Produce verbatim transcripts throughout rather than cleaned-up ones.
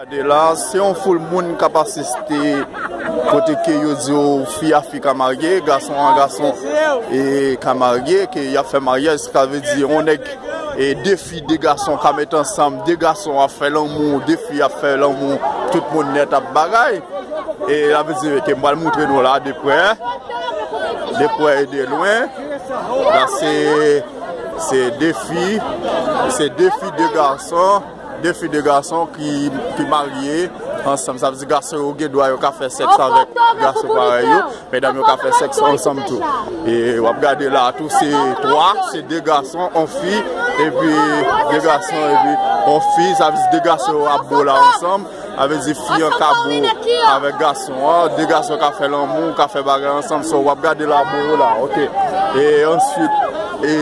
Gade la, se yon foul moun k ap asiste kote ke yo di yo fi a fi ka marye, gason a gason e ka marye, ke y ap fè maryaj, sa vle di yon nèg e de fi, de gason ka met ansanm, de gason ap fè lanmou, de fi ap fè lanmou, tout moun nèt ap bagay. E sa vle di ke m pral montre nou la de prè, de prè e de lwen. La se, se de fi, se de fi, de gason. De fi, de gason ki, ki marye ansanm. Sa vle di gason yo gen dwa yo ka fè sèks avèk gason parèy yo. Medam yo ka fè sèks ansanm tou. E w ap gade la tou, se twa, se de gason, yon fi, epi de gason, epi yon fi. Sa vle di de gason yo ap bo la ansanm. Sa vle di fi an ka bo avèk gason an, de gason ka fè lanmou, ka fè bagay ansanm. So, w ap gade la bo yo la, ok. E answit, e,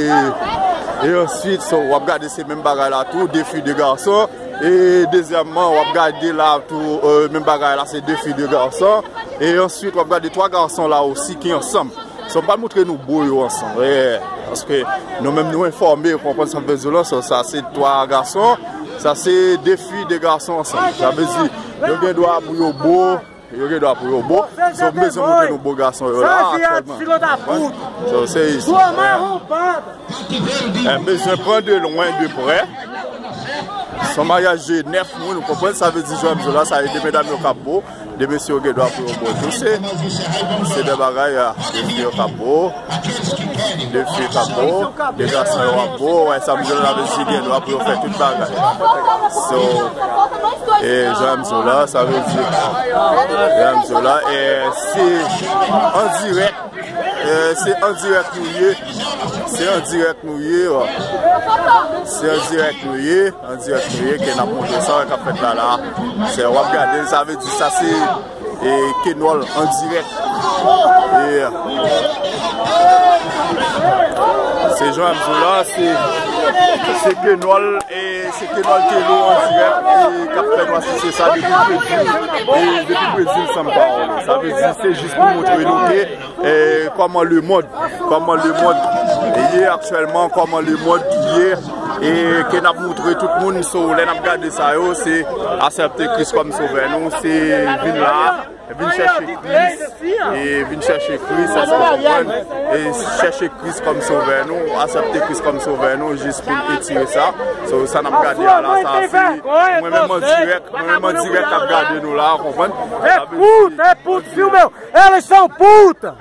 e answit, so, w ap gade se menm bagay la tou, de fi, de gason. E dezyèmman, w ap gade la tou, e, menm bagay la, se de fi, de gason. E answit, w ap gade twa gason la osi ki ansanm. So, m pral montre nou bo yo ansanm. E, paske nou menm nou enfòme, ou konprann sa m vle di w la. So, sa se twa gason, sa se de fi, de gason ansanm. Sa vle di, yo gen dwa pou yo bo, yo gen dwa pou yo bo. So, m bezwen montre nou bo gason yo la aktyèlman. So, se isi. E, m bezwen pran de lwen, de prè. Se yon maryaj de nèf moun, ou konprann sa vle di, Joan Zola, sa e de medam yo k ap bo, de mesye yo gen dwa pou yo bo tou. Se, se de bagay, a, de fi yo k ap bo, de fi k ap bo, de gason yo ap bo, wè, sa m di la, sa vle di gen dwa pou yo fè tout bagay. So, e, Joan Zola, sa vle di, Joan Zola, e, se an dirèk, e, se an dirèk nou ye, se an dirèk nou ye, wè. Se an dirèk nou ye, an dirèk nou ye, ke n ap montre sa k ap fèt la, la. Se, w ap gade, sa vle di sa se, e, Kenòl an dirèk. E, se Joan Zola, se, se Kenòl, e, se Kenòl Kelo an dirèk, e, k ap fè nou asiste sa depi Brezil, e, depi Brezil, san m pa wè. Sa vle di, se jis pou montre nou ke e, kòman lemonn, kòman lemonn ye aktyèlman, kòman lemonn ye, e ke n ap montre tout moun, so, lè n ap gade sa yo, se aksepte Kris kòm sovè nou, se vin la, vin chèche Kris, e vin chèche Kris, èske w konprann? E chèche Kris kòm sovè nou, aksepte Kris kòm sovè nou, jis pou n etire sa. So, sa n ap gade a la, sa se mwen menm an dirèk, mwen menm an dirèk k ap gade nou la, w konprann? Sa vle di, e pout, e pout, filme w! Eles são puta!